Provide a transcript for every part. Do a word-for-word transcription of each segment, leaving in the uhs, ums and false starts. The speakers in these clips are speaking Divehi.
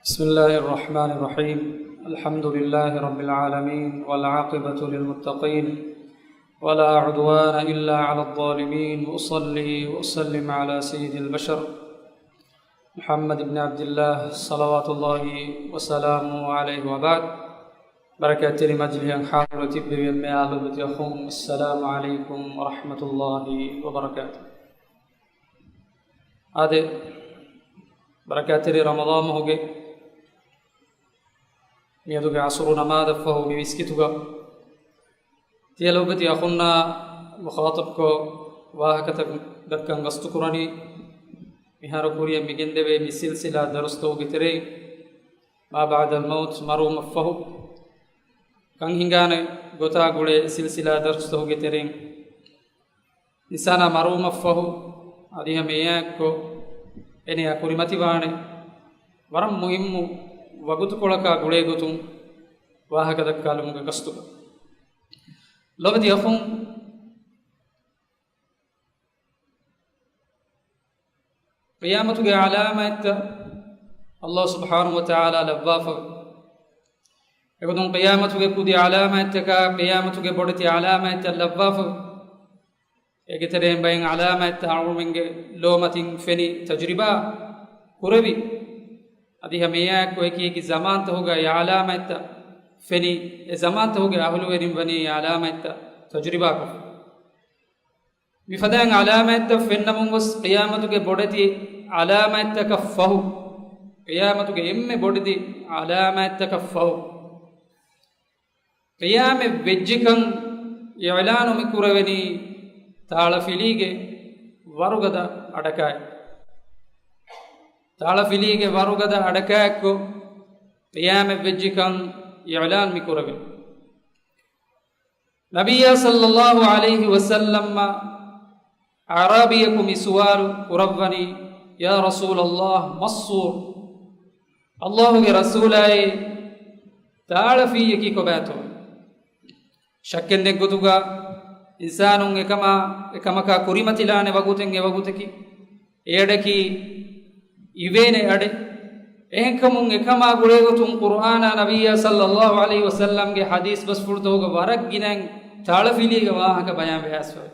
بسم الله الرحمن الرحيم. الحمد لله رب العالمين، والعاقبة للمتقين، ولا عدوان إلا على الظالمين. وأصلي وأسلم على سيد البشر محمد بن عبد الله، صلوات الله وسلامه عليه، وبعد. ބަރަކާތްތެރި މަޖިލިހަށް ޙާޟިރު ތިއްބެވި އެންމެ އާލު ދަތި އަޚުން، އައްސަލާމު ޢަލައިކުމް ވަރަޙްމަތުﷲި ވަބަރަކާތުހު. އާދެ، ބަރަކާތްތެރި ރަމަޟާން މަހުގެ މިއަދުގެ ޢަޞުރު ނަމާދަށްފަހު މި މިސްކިތުގަ ތިޔަ ލޮބުވެތި އަޚުންނާ މުޚާޠަބްކޮށް ވާހަކަތައް ދައްކަން ގަސްތުކުރަނީ، މިހާރު ކުރިއަށް މި ގެންދެވޭ މި ސިލްސިލާ ދަރުސްތަކުގެ ތެރެއިން، މާ ބަޢްދަލް މައުތު، މަރުވުމަށްފަހު ކަން ހިނގާނެ ގޮތާ ގުޅޭ ސިލްސިލާ ދަރުސްތަކުގެ ތެރެއިން، އިންސާނާ މަރުވުމަށްފަހު އަދި ހަމަ އެއާއެއްކޮށް އޭނަޔާ ކުރިމަތިވާނެ ވަރަށް މުހިއްމު ވަގުތުކޮޅަކާ ގުޅޭ ގޮތުން ވާހަކަ ދައްކާލުމުގެ ގަސްތުގަ. ލޮބުވެތި އަޚުން، ޤިޔާމަތުގެ ޢަލާމާތްތައް ﷲ ސުބްޙާނަހޫ ވަތަޢާލާ ލައްވާފަ. އެގޮތުން ޤިޔާމަތުގެ ކުދި ޢަލާމާތްތަކާ، ޤިޔާމަތުގެ ބޮޑެތި ޢަލާމާތްތައް ލައްވާފަ. އޭގެ ތެރެއިން ބައެއް ޢަލާމާތްތައް އަޅުގަނޑުމެންގެ ލޯމަތިން ފެނި ތަޖުރިބާ ކުރެވި. އަދި ހަމަ އެއާއެއްކޮށް އެކި އެކި ޒަމާންތަކުގަ އެ ޢަލާމާތްތައް ފެނި، އެ ޒަމާންތަކުގެ އަހުލުވެރިން ވަނީ އެ ޢަލާމާތްތައް ތަޖުރިބާކޮށްފަ. މިފަދައިން ޢަލާމާތްތައް ފެންނަމުން ގޮސް، ޤިޔާމަތުގެ ބޮޑެތި ޢަލާމާތްތަކަށް ފަހު، ޤިޔާމަތުގެ އެންމެ ބޮޑެތި ޢަލާމާތްތަކަށް ފަހު، ޤިޔާމަތް ވެއްޖެކަން އިޢުލާނު މި ކުރެވެނީ ތާޅަފިލީގެ ވަރުގަދަ އަޑަކާއި. ތާޅަފިލީގެ ވަރުގަދަ އަޑަކާއެއްކޮށް، ޤިޔާމަތް ވެއްޖެކަން އިޢުލާން މި ކުރެވެނީ. ނަބިއްޔާ ޞައްލައްލާހު ޢަލައިހި ވަސައްލަމަށް އަޢްރާބީއަކު މި ސުވާލު ކުރައްވަނީ، "ޔާ ރަސޫލައްލާހް، މައްސޫރު؟ ﷲގެ ރަސޫލާއޭ، ތާޅަފިއްޔަކީ ކޮބާތޯ؟" ޝައްކެއް ނެތްގޮތުގަ އިންސާނުން އެކަމާ، އެކަމަކާ ކުރިމަތިލާނެ ވަގުތެއް އެ ވަގުތަކީ. އެ އަޑަކީ އިވޭނެ އަޑެއް. އެހެންކަމުން އެކަމާ ގުޅޭގޮތުން ޤުރުއާނާ ނަބިއްޔާ ޞައްލައްލާހު ޢަލައިހި ވަސައްލަމްގެ ޙަދީޘް ބަސްފުޅުތަކުގަ ވަރަށް ގިނައިން ތާޅަފިލީގެ ވާހަކަ ބަޔާން ވެއާސްފަވޭ.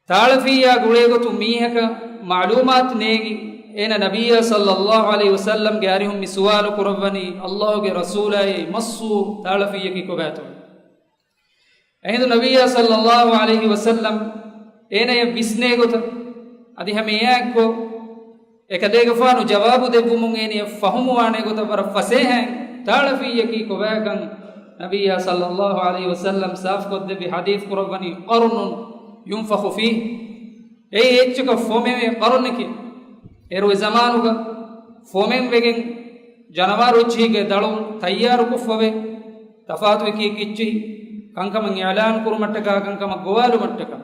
ތާޅަފިއްޔާ ގުޅޭގޮތުން މީހަކަށް މަޢުލޫމާތު ނޭނގި، އޭނަ ނަބިއްޔާ ޞައްލައްލާހު ޢަލައިހި ވަސައްލަމްގެ އަރިހުން މި ސުވާލު ކުރައްވަނީ، "ﷲގެ ރަސޫލާއޭ، މައްސޫރު، ތާޅަފިއްޔަކީ ކޮބާތޯ؟" އެހިނދު ނަބިއްޔާ ޞައްލައްލާހު ޢަލައިހި ވަސައްލަމް އޭނަޔަށް ވިސްނޭ ގޮތަށް، އަދި ހަމަ އެއާއެއްކޮށް، އެކަލޭގެފާނު ޖަވާބު ދެއްވުމުން އޭނަޔަށް ފަހުމުވާނެ ގޮތަށް ވަރަށް ފަސޭހައިން ތާޅަފިއްޔަކީ ކޮބާކަން ނަބިއްޔާ ޞައްލައްލާހު ޢަލައިހި ވަސައްލަމް ސާފުކޮށްދެއްވި ޙަދީޘް ކުރައްވަނީ، "ޤަރުނުން ޔުންފަޚު ފީހި." އެއީ އެއްޗަކަށް ފޮމެވޭ ޤަރުނެކޭ. އޭރު އެ ޒަމާނުގަ ފޮމެން ވެގެން ޖަނަވާރު އެއްޗިހިގެ ދަޅު ތައްޔާރުކޮށްފަވޭ. ތަފާތު އެކި އެއްޗިހި ކަންކަމަށް އިޢުލާން ކުރުމަށްޓަކާ ކަންކަމަށް ގޮވާލުމަށްޓަކާ.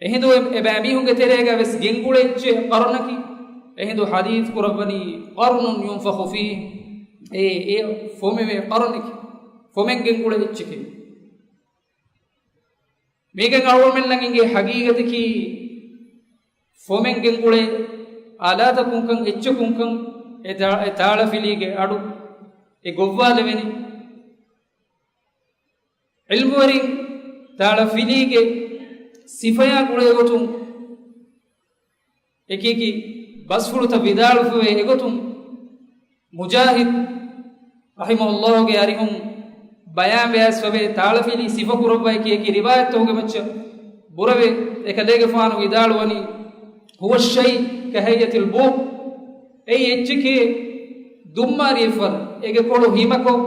އެހިނދު އެ، އެބައިމީހުންގެ ތެރޭގަ ވެސް ގެންގުޅޭ އެއްޗެއް ޤަރުނަކީ. އެހިނދު ޙަދީޘް ކުރައްވަނީ، "ޤަރުނުން ޔުންފަޚު ފީހި." އެ، އެ ފޮމެވޭ ޤަރުނެކޭ. ފޮމެން ގެންގުޅޭ އެއްޗެކޭ. މީގެން އަޅުގަނޑުމެންނަށް އެނގޭ ޙަޤީޤަތަކީ، ފޮމެން ގެންގުޅޭ އާލާތަކުންކަން، އެއްޗަކުންކަން، އެ ތާ، އެ ތާޅަފިލީގެ އަޑު އެ ގޮއްވާލެވެނީ. ޢިލްމުވެރިން ތާޅަފިލީގެ ސިފަޔާ ގުޅޭގޮތުން އެކިއެކި ބަސްފުޅުތައް ވިދާޅުފަވޭ. އެގޮތުން މުޖާހިދު ރަޙިމަހުﷲގެ އަރިހުން ބަޔާންވެއަސްފަވޭ، ތާޅަފިލީ ސިފަކުރައްވާ އެކިއެކި ރިވާޔަތްތަކުގެ މައްޗަށް ބުރަވެ، އެކަލޭގެފާނު ވިދާޅުވަނީ، "ހުވަ ޝައި ކަހައިއަތިލް ބޫ." އެއީ އެއްޗެކޭ ދުންމާރިއެއްފަދަ، އޭގެ ކޮޅު ހިމަކޮށް،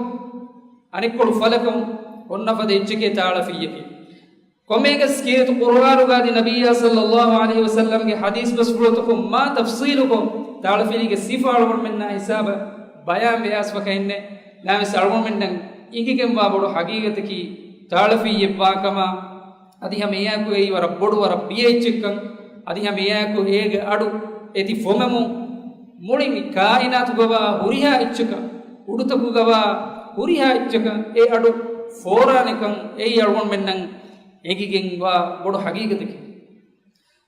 އަނެއްކޮޅު ފަލަކޮށް، އޮންނަފަދަ އެއްޗެކޭ ތާޅަފިއްޔަކީ. ކޮންމެއަކަސް ކީރިތި ޤުރުއާނުގައި ނަބިއްޔާ ޞައްލައްލާހު ޢަލައިހި ވަސައްލަމްގެ ޙަދީޘް ބަސްފުޅުތަކުން މާ ތަފްޞީލުކޮށް، ތާޅަފިލީގެ ސިފަ އަޅުގަނޑުމެންނާ ހިސާބަށް ބަޔާން ވެއާސްފަކައެއްނެއް. ނަމަވެސް އަޅުގަނޑުމެންނަށް އެނގިގެންވާ ބޮޑު ޙަޤީޤަތަކީ، ތާޅަފިއްޔެއްވާކަމާ، އަދި ހަމަ އެއާއެކު އެއީ ވަރަށް ބޮޑު ވަރަށް ބިޔަ އެއްޗެއްކަން، އަދި ހަމަ އެއާއެކު އޭގެ އަޑު އެތި ފޮމެމުން މުޅި މި ކާއިނާތުގަވާ ހުރިހާ އެއްޗަކަށް، އުޑުތަކުގަވާ ހުރިހާ އެއްޗަކަށް އެ އަޑު ފޯރާނެކަން އެއީ އަޅުގަނޑުމެންނަށް އެނގިގެންވާ ބޮޑު ޙަޤީޤަތަކީ.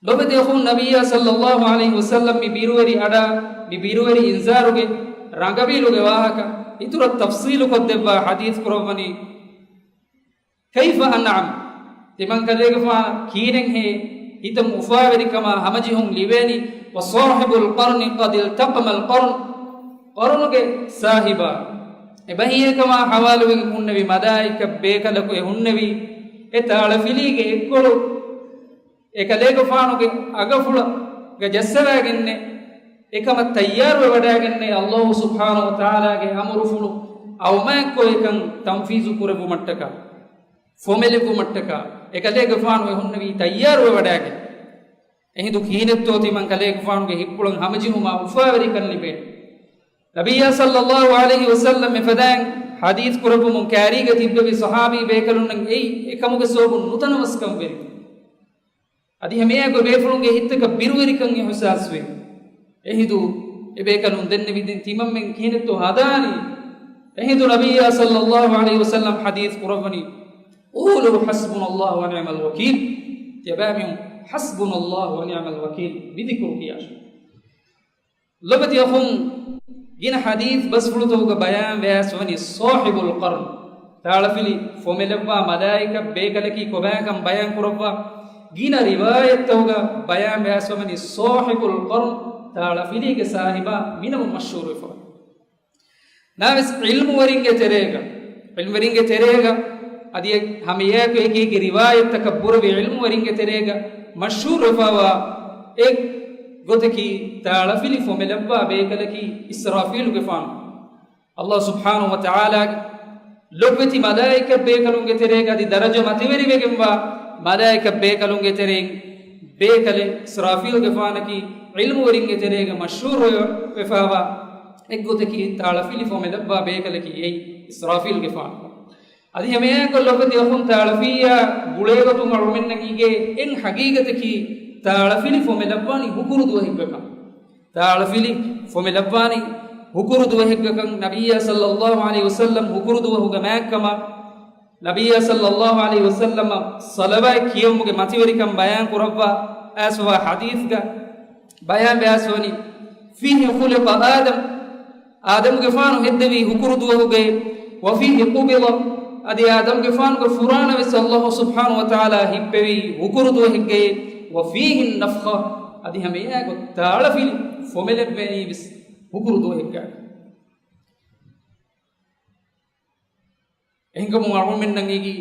ލޮބުވެތި އަޚުން، ނަބިއްޔާ ޞައްލައްލާހު ޢަލައިހި ވަސައްލަމް މި ބިރުވެރި އަޑާ، މި ބިރުވެރި އިންޒާރުގެ ރަނގަބީލުގެ ވާހަކަ އިތުރަށް ތަފްސީލު ކޮށްދެއްވާ ޙަދީޘް ކުރައްވަނީ، كيف أنعم؟ ތިމަން ކަލޭގެފާނަށް ކީނެއްހޭ ހިތަށް އުފާވެރިކަމާ ހަމަޖެހުން ލިބޭނީ؟ وصاحب القرن قد التقم القرن. ޤަރުނުގެ ސާހިބާ އެބަހީއެކަމާ ޙަވާލުވެގެން ހުންނެވި މަލާއިކަ ބޭކަލަކު އެ ހުންނެވީ އެ ތާޅަފިލީގެ އެއްކޮޅު އެކަލޭގެފާނުގެ އަގަފުޅަށް ޖައްސަވައިގެންނެއް، އެކަމަށް ތައްޔާރުވެވަޑައިގެންނެއް އައްލާހު ސުބްޙާނަހު ވަތަޢާލާގެ އަމުރުފުޅު އައުމާތްކޮށް އެކަން ތަންފީޒު ކުރެއްވުމަށްޓަކާ، ފޮމެލެއްވުމަށްޓަކާ، އެކަލޭގެފާނު އެ ހުންނެވީ ތައްޔާރުވެވަޑައިގެން. އެހިނދު ކިހިނެއްތޯ ތިމަން ކަލޭގެފާނުގެ ހިތްޕުޅަށް ހަމަޖެހުމާ އުފާވެރިކަން ލިބޭނެ؟ ނަބިއްޔާ ޞައްލައްލާހު ޢަލައިހި ވަސައްލަމް އެފަދައިން ޙަދީޘް ކުރެއްވުމުން ކާރީގަ ތިއްބެވި ޞަޙާބީ ބޭކަލުންނަށް އެއީ އެކަމުގެ ސަބަބުން ނުތަނަވަސްކަން ވެރި. އަދި ހަމައެއާއެކު ބޭފުޅުންގެ ހިތްތަކަށް ބިރުވެރިކަން އިޙްސާސްވޭ. އެހިނދު އެބޭކަލުން ދެންނެވިދިން ތިމަންމެން ކިހިނެއްތޯ ހަދާނީ. އެހިނދު ނަބިއްޔާ ޞައްލައްލާހު ޢަލައިހި ވަސައްލަމް ޙަދީޘް ކުރައްވަނީ، قولوا حسبنا الله ونعم الوكيل. ތިޔަބައިމީހުން حسبنا الله ونعم الوكيل މި ޛިކުރު ކިޔާށޭ. ލޮބުވެތި އަޚުން، ގިނަ ޙަދީޘް ބަސްފުޅުތަކުގަ ބަޔާން ވެއަސްވަނީ صاحب القرن، ތާޅަފިލި ފޮމެލައްވާ މަލާއިކަ ބޭކަލަކީ ކޮބާކަން ބަޔާން ކުރައްވާ. ގިނަ ރިވާޔަތްތަކުގަ ބަޔާން ވެއަސްވަނީ صاحب القرن، ތާޅަފިލީގެ ސާހިބާ މިނަމުން މަޝްހޫރުވެފަވާ. ނަމަވެސް ޢިލްމުވެރިންގެ ތެރޭގަ، ޢިލްމުވެރިންގެ ތެރޭގަ އަދި ހަމައެއާއެކު އެކި އެކި ރިވާޔަތްތަކަށް ބުރެވި ޢިލްމުވެރިންގެ ތެރޭގަ މަޝްހޫރުވެފަވާ އެއް ގޮތަކީ، ތާޅަފިލި ފޮމެލައްވާ ބޭކަލަކީ އިސްރާފީލުގެފާނު. އައްލާހު ސުބްޙާނަހު ވަތަޢާލާގެ ލޮބުވެތި މަލާއިކަ ބޭކަލުންގެ ތެރޭގަ އަދި ދަރަޖަ މަތިވެރިވެގެންވާ މަލާއިކަ ބޭކަލުންގެ ތެރެއިން ބޭކަލެއް އިސްރާފީލުގެފާނަކީ ޢިލްމުވެރިންގެ ތެރޭގަ މަޝްހޫރުވެ، ވެފަވާ އެއްގޮތަކީ، ތާޅަފިލި ފޮމެލައްވާ ބޭކަލަކީ އެއީ އިސްރާފީލުގެފާނު. އަދި ހަމައެއާއެކު ލޮބުވެތި އަޚުން، ތާޅަފިއްޔާ ގުޅޭގޮތުން އަޅުމެންނަށް އިނގޭ އެއް ޙަޤީޤަތަކީ، ތާޅަފިލި ފޮމެލައްވާނީ ހުކުރު ދުވަހެއްގަކަން. ތާޅަފިލި ފޮމެލައްވާނީ ހުކުރު ދުވަހެއްގަކަން، ނަބިއްޔާ ޞައްލައްލާހު ޢަލައިހި ވަސައްލަމް ހުކުރު ދުވަހުގެ މާތްކަމަށް، ނަބިއްޔާ ޞައްލައްލާހު ޢަލައިހި ވަސައްލަމަށް ޞަލަވާތް ކިޔެވުމުގެ މަތިވެރިކަން ބަޔާން ކުރައްވާ އައިސްވާ ޙަދީޘްގަ ބަޔާން ވެއައިސްވަނީ، فيه خلق آدم، އާދަމުގެފާނު ހެއްދެވީ ހުކުރު ދުވަހުގައި، وفيه قبض، އަދި އާދަމުގެފާނުގެ ފުރާނަވެސް އައްލާހު ސުބްޙާނަހު ވަތަޢާލާ ހިއްޕެވީ ހުކުރު ދުވަހެއްގައި، وفيه النفخة، އަދި ހަމައެއާއެކު ތާޅަފިލި ފޮމެލެއްވޭނީވެސް ހުކުރު ދުވަހެއްގައި. އެހެންކަމުން އަޅުގަނޑުމެންނަށް އެނގި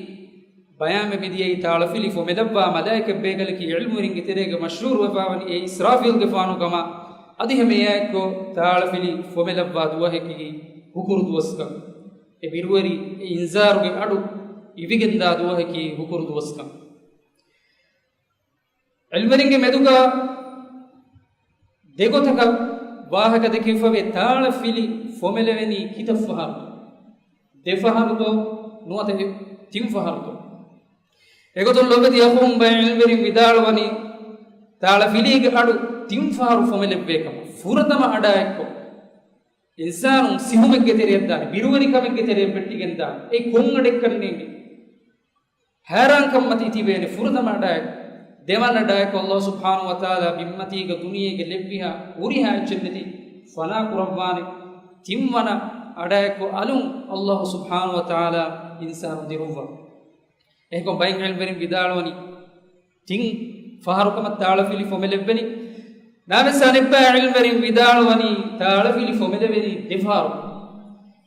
ބަޔާންވެ މިދިޔައީ، ތާޅަފިލި ފޮމެލައްވާ މަލާއިކަ ބޭކަލަކީ ޢިލްމުވެރިންގެ ތެރޭގަ މަޝްހޫރުވެފަވަނީ އެއީ އިސްރާފީލްގެފާނު ކަމަށް، އަދި ހަމައެއާއެއްކޮށް ތާޅަފިލި ފޮމެލައްވާ ދުވަހަކީ ހުކުރު ދުވަސްކަން. އެ ބިރުވެރި އެ އިންޒާރުގެ އަޑު އިވިގެންދާ ދުވަހަކީ ހުކުރު ދުވަސްކަން. ޢިލްމުވެރިންގެ މެދުގަ ދެގޮތަކަށް ވާހަކަ ދެކެވިފަވޭ، ތާޅަފިލި ފޮމެލެވެނީ ކިތައް ފަހަރު؟ ދެ ފަހަރުތޯ ނުވަތަ ތިން ފަހަރުތޯ؟ އެގޮތުން ލޮބުވެތި އަޚުން، ބައެއް ޢިލްމުވެރިން ވިދާޅުވަނީ، ތާޅަފިލީގެ އަޑު ތިން ފަހަރު ފޮމެލެއްވޭ ކަމަށް. ފުރަތަމަ އަޑާއެއްކޮށް އިންސާނުން ސިހުމެއްގެ ތެރެއަށް ދާނެ، ބިރުވެރިކަމެއްގެ ތެރެއަށް ވެއްޓިގެން ދާނެ. އެ ކޮން އަޑެއްކަން ނޭނގެ. ހައިރާންކަން މަތީ ތިބޭނެ. ފުރަތަމަ އަޑާއެއް، ދެވަނަ އަޑާއެއް އައްލާހު ސުބްޙާނަހު ވަތަޢާލާ ބިންމަތީގަ ދުނިޔޭގެ ލެއްވިހާ ހުރިހާ އެއްޗެއް ނެތި ފަނާ ކުރައްވާނެ. ތިންވަނަ އަޑާއެއްކޮށް އަލުން އައްލާހު ސުބްޙާނަހު ވަތަޢާލާ އިންސާނު ދިރުއްވާ. އެހެންކޮށް ބައެއް ޢިލްމުވެރިން ވިދާޅުވަނީ، ތިން ފަހަރު ކަމަށް ތާޅަފިލި ފޮމެލެއްވެނީ. ނަމަވެސް އަނެއްބައި ޢިލްމުވެރިން ވިދާޅުވަނީ، ތާޅަފިލި ފޮމެލެވެނީ ދެ ފަހަރު.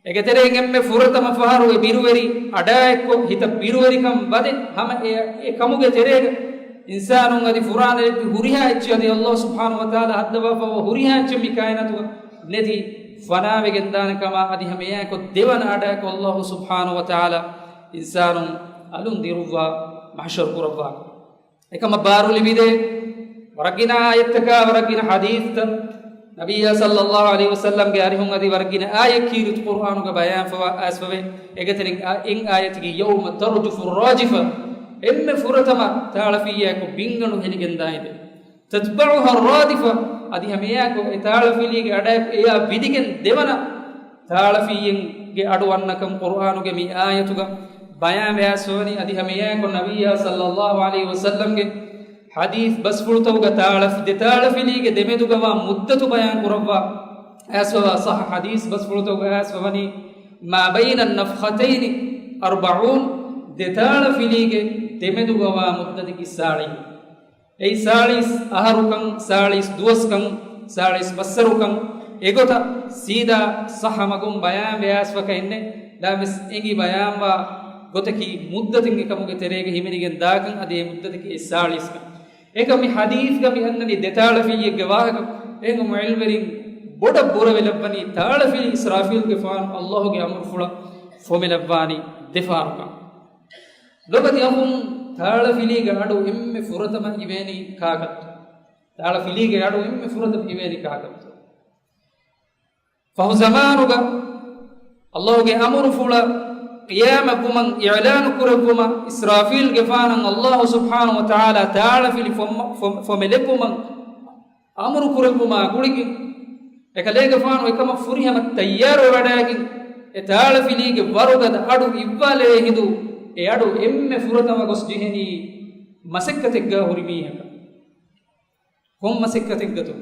އޭގެ ތެރެއިން އެންމެ ފުރަތަމަ ފަހަރު އެ ބިރުވެރި އަޑާއެއްކޮށް ހިތަށް ބިރުވެރިކަން ވަދެ ހަމަ އެ، އެ ކަމުގެ ތެރޭގަ އިންސާނުން އަދި ފުރާނަ ލެއްވި ހުރިހާ އެއްޗެއް އަދި އައްލާހު ސުބްޙާނަހު ވަތަޢާލާ ހައްދަވާފައިވާ ހުރިހާ އެއްޗެއް މި ކާއިނާތުގަ ނެތި ފަނާވެގެން ދާނެ ކަމަށް. އަދި ހަމައެއާއެކު ދެވަނަ އަޑާއެއްކޮށް އައްލާހު ސުބްޙާނަހު ވަތަޢާލާ އިންސާނުން އަލުން ދިރުއްވާ މަޙްޝަރު ކުރައްވާ. އެކަމަށް ބާރުލިބިދޭ ވަރަށް ގިނަ އާޔަތްތަކާ، ވަރަށް ގިނަ ޙަދީޘްތައް، ނަބިއްޔާ ޞައްލައްލާހު ޢަލައިހި ވަސައްލަމްގެ އަރިހުން އަދި ވަރަށް ގިނަ އާޔަތް ކީރިތި ޤުރްއާނުގަ ބަޔާންފަވާ އައިސްފަވޭ. އޭގެ ތެރެއިން އާ، އެއް އާޔަތަކީ، يوم ترجف الراجفة، އެންމެ ފުރަތަމަ ތާޅަފިއްޔާއެކު ބިންގަނޑު ހެލިގެންދާ ހިނދެއް. تتبعها الرادفة، އަދި ހަމައެއާއެކު އެ ތާޅަފިލީގެ އަޑާއެކު އެޔާ ވިދިގެން ދެވަނަ ތާޅަފިއްޔެއްގެ އަޑު އަންނަކަން ޤުރްއާނުގެ މި އާޔަތުގަ ބަޔާން ވެއައިސްފަވަނީ. އަދި ހަމައެއާއެކު ނަބިއްޔާ ޞައްލައްލާހު ޢަލައިހި ވަސައްލަމްގެ ޙަދީޘް ބަސްފުޅުތަކުގަ ތާޅަފި، ދެ ތާޅަފިލީގެ ދެމެދުގަވާ މުއްދަތު ބަޔާން ކުރައްވާ. އައިސްފަވާ ޞައްޙަ ޙަދީޘް ބަސްފުޅުތަކުގަ އައިސްފަވަނީ، "ما بين النفختين أربعون"، ދެތާޅަފިލީގެ ދެމެދުގަވާ މުއްދަތަކީ ސާޅީސް. އެއީ ސާޅީސް އަހަރުކަން، ސާޅީސް ދުވަސްކަން، ސާޅީސް ވައްސަރުކަން، އެގޮތަށް ސީދާ ޞައްޙަ މަގުން ބަޔާން ވެއާސްފަކައެއްނެ، ދާމިސް އެނގި ބަޔާންވާ ގޮތަކީ މުއްދަތެއް އެކަމުގެ ތެރޭގަ ހިމެނިގެން ދާކަން އަދި އެ މުއްދަތަކީ އެ ސާޅީސްކަން. އެކަމް މި ޙަދީޘްގަ މި އަންނަނީ ދެތާޅަފިއްޔެއްގެ ވާހަކަ. އެހެން ޢިލްމުވެރިން ބޮޑަށް ބުރަވެލައްވަނީ ތާޅަފިލި އިސްރާފީލްގެފާނު ﷲ ގެ އަމުރުފުޅަށް ފޮމެލައްވާނީ ދެފަހަރުކަން. ލޮބުވެތި އަޚުން، ތާޅަފިލީގެ އަޑު އެންމެ ފުރަތަމަ އިވޭނީ ކާކަށްތޯ؟ ތާޅަފިލީގެ އަޑު އެންމެ ފުރަތަމަ އިވޭނީ ކާކަށްތޯ؟ ފަހު ޒަމާނުގަ ﷲ ގެ އަމުރުފުޅަށް ޤިޔާމަތްވުމަށް އިޢުލާނު ކުރެއްވުމަށް އިސްރާފީލްގެފާނަށް ﷲ ސުބްޙާނަހު ވަތަޢާލާ ތާޅަފިލި ފޮ-، ފޮ-، ފޮމެލެއްވުމަށް އަމުރު ކުރެއްވުމާ ގުޅިގެން، އެކަލޭގެފާނު އެކަމަށް ފުރިހަމަ ތައްޔާރުވެވަޑައިގެން، އެ ތާޅަފިލީގެ ވަރުގަދަ އަޑު އިއްވާލެވޭ ހިނދު، އެ އަޑު އެންމެ ފުރަތަމަ ގޮސް ޖެހެނީ މަސައްކަތެއްގަ ހުރި މީހަކަށް. ކޮން މަސައްކަތެއްގަތޯ؟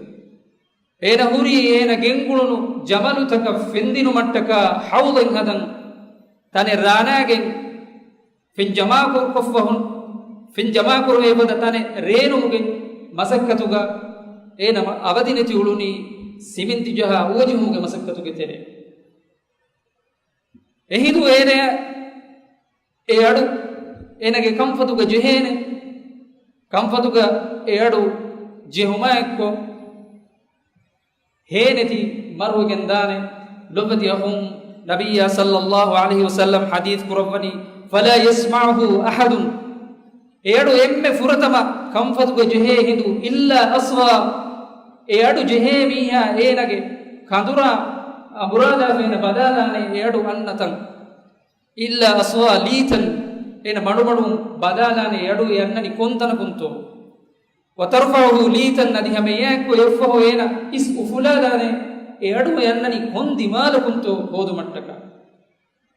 އޭނަ ހުރީ އޭނަ ގެންގުޅުނު ޖަމަލުތަކަށް ފެންދިނުމަށްޓަކާ ޙައުޟެއް ހަދަން، ތަނެއް ރާނާގެން ފެން ޖަމާކުރު ކޮށްފަ ހުން، ފެން ޖަމާކުރުވޭ ފަދަ ތަނެއް ރޭނުމުގެ މަސައްކަތުގަ އޭނަ އަވަދި ނެތި އުޅުނީ ސިމެންތި ޖަހާ އުވަޖެހުމުގެ މަސައްކަތުގެ ތެރޭ. އެހިނދު އޭނަ އެ އަޑު އޭނަގެ ކަންފަތުގަ ޖެހޭނެ، ކަންފަތުގަ އެ އަޑު ޖެހުމާއެއްކޮށް، ހޭނެތި މަރުވެގެން ދާނެ. ލޮބުވެތި އަޚުން، ނަބިއްޔާ ޞައްލައްލާހު ޢަލައިހި ވަސައްލަމް ޙަދީޘް ކުރައްވަނީ، "فلا يسمعه أحد." އެ އަޑު އެންމެ ފުރަތަމަ ކަންފަތުގަ ޖެހޭ ހިނދު، "إلا أصغى." އެ އަޑު ޖެހޭ މީހާ އޭނަގެ ކަނދުރާ އަނބުރާލާފަ އޭނަ ބަލާލާނެ އެ އަޑު އަންނަ ތަން. "إلا أصغى ليتا." އޭނަ މަޑުމަޑުން ބަލާލާނެ އެ އަޑު އެ އަންނަނީ ކޮންތަނަކުންތޯ؟ "وترفعه ليتا." އަދި ހަމައެއާއެކު އެއަށްފަހު އޭނަ އިސް އުފުލާލާނެ އެ އަޑު އެ އަންނަނީ ކޮން ދިމާލަކުންތޯ ހޯދުމަށްޓަކާ.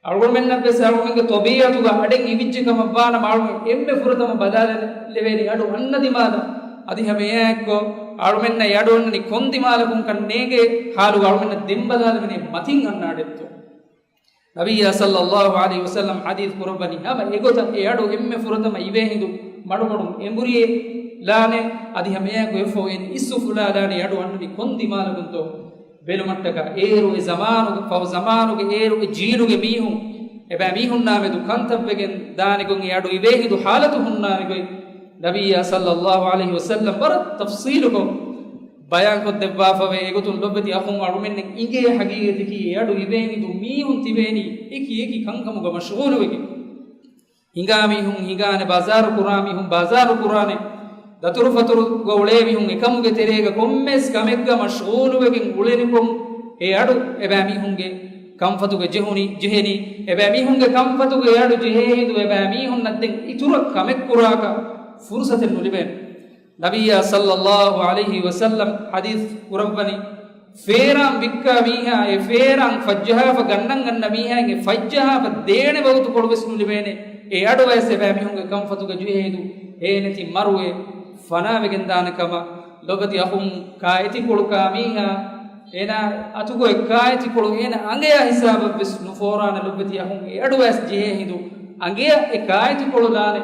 އަޅުގަނޑުމެންނަށްވެސް އަޅުގަނޑުގެ ޠަބީޢަތުގަ އަޑެއް އިވިއްޖެ ކަމަށްވާނަމަ، އަޅުގަނޑު އެންމެ ފުރަތަމަ ބަލާލެވޭނީ އަޑު އަންނަ ދިމާލަށް. އަދި ހަމައެއާއެއްކޮށް އަޅުމެންނަށް އެ އަޑު އަންނަނީ ކޮން ދިމާލަކުންކަން ނޭނގޭ ޙާލުގަ އަޅުމެންނަށް ދެން ބަލާލެވޭނީ މަތިން އަންނަ އަޑެއްތޯ. ނަބިއްޔާ ޞައްލައްލާހު ޢަލައިހި ވަސައްލަމް ޙަދީޘް ކުރައްވަނީ، ހަމަ އެގޮތަށް އެ އަޑު އެންމެ ފުރަތަމަ އިވޭ ހިނދު މަޑުމަޑުން އެނބުރިއެލާނެ، އަދި ހަމައެއާއެކު އެއަށްފަހު އޭނަ އިސް އުފުލާލާނެ އެ އަޑު އަންނަނީ ކޮން ދިމާލަކުންތޯ. ބެލުމަށްޓަކާ އޭރު އެ ޒަމާނުގެ، ފަހު ޒަމާނުގެ އޭރު އެ ޖީލުގެ މީހުން، އެބައި މީހުންނާމެދު ކަންތައްވެގެން ދާނެގޮތް އެ އަޑު އިވޭ ހިނދު ޙާލަތު ހުންނާނެގޮތް، ނަބިއްޔާ ޞައްލައްލާހު ޢަލައިހި ވަސައްލަމް ވަރަށް ތަފްޞީލުކޮށް ބަޔާންކޮށްދެއްވާފަވޭ. އެގޮތުން ލޮބުވެތި އަޚުން، އަޅުމެންނަށް އިނގޭ ޙަޤީޤަތަކީ އެ އަޑު އިވޭ ހިނދު މީހުން ތިބޭނީ އެކި އެކި ކަންކަމުގަ މަޝްޣޫލުވެގެން. ހިނގާ މީހުން ހިނގާނެ، ބާޒާރު ކުރާ މީހުން ބާޒާރު ކުރާނެ، ދަތުރުފަތުރުގަ އުޅޭ މީހުން އެކަމުގެ ތެރޭގަ ކޮންމެސް ކަމެއްގަ މަޝްޣޫލުވެގެން އުޅެނިކޮށް، އެ އަޑު އެބައިމީހުންގެ ކަންފަތުގަ ޖެހުނީ، ޖެހެނީ، އެބައިމީހުންގެ ކަންފަތުގަ އެ އަޑު ޖެހޭ ހިނދު އެބައިމީހުންނަށް ދެން އިތުރަށް ކަމެއް ކުރާކަށް ފުރުސަތެއް ނުލިބޭނެ. ނަބިއްޔާ ޞައްލައްލާހު ޢަލައިހި ވަސައްލަމް ޙަދީޘް ކުރައްވަނީ، ފޭރާން ވިއްކާ މީހާ، އެ ފޭރާން ފައްޖަހާފަ ގަންނަން އަންނަ މީހާއިން އެ ފައްޖަހާފަ ދޭނެ ވަގުތުކޮޅު ވެސް ނުލިބޭނެ. އެ އަޑު އައިސް އެބައިމީހުންގެ ކަންފަތުގަ ޖެހޭ ހިނދު ހޭނެތި މަރުވެ ފަނާވެގެން ދާނެ ކަމަށް. ލޮބުވެތި އަޚުން، ކާއެތިކޮޅު ކާ މީހާ، އޭނާ އަތުގަ އެއް ކާއެތިކޮޅު އޭނާ އަނގަޔާ ހިސާބަށް ވެސް ނުފޯރާނެ. ލޮބުވެތި އަޚުން، އެ އަޑު އައިސް ޖެހޭ ހިނދު އަނގަޔަށް އެ ކާއެތިކޮޅު ލާނެ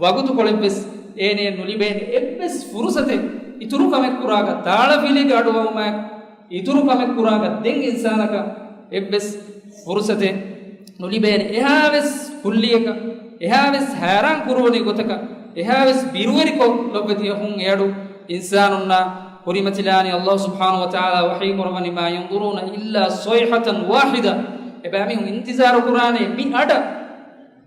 ވަގުތުކޮޅެއް ވެސް އޭނަޔަށް ނުލިބޭނެ. އެއްވެސް ފުރުސަތެއް އިތުރު ކަމެއް ކުރާކަށް، ތާޅަފިލީގެ އަޑު އައުމާއެކު އިތުރު ކަމެއް ކުރާކަށް ދެން އިންސާނަކަށް އެއްވެސް ފުރުސަތެއް ނުލިބޭނެ. އެހާވެސް ކުއްލިއަކަށް، އެހާވެސް ހައިރާން ކުރުވަނި ގޮތަކަށް، އެހާވެސް ބިރުވެރިކޮށް، ލޮބުވެތި އަޚުން، އެ އަޑު އިންސާނުންނާ ކުރިމަތިލާނީ. ﷲ ސުބްޙާނަހު ވަތަޢާލާ ވަޙީ ކުރައްވަނީ، "ما ينظرون إلا صيحة واحدة." އެބައިމީހުން އިންތިޒާރު ކުރާނެ މި އަޑަށް،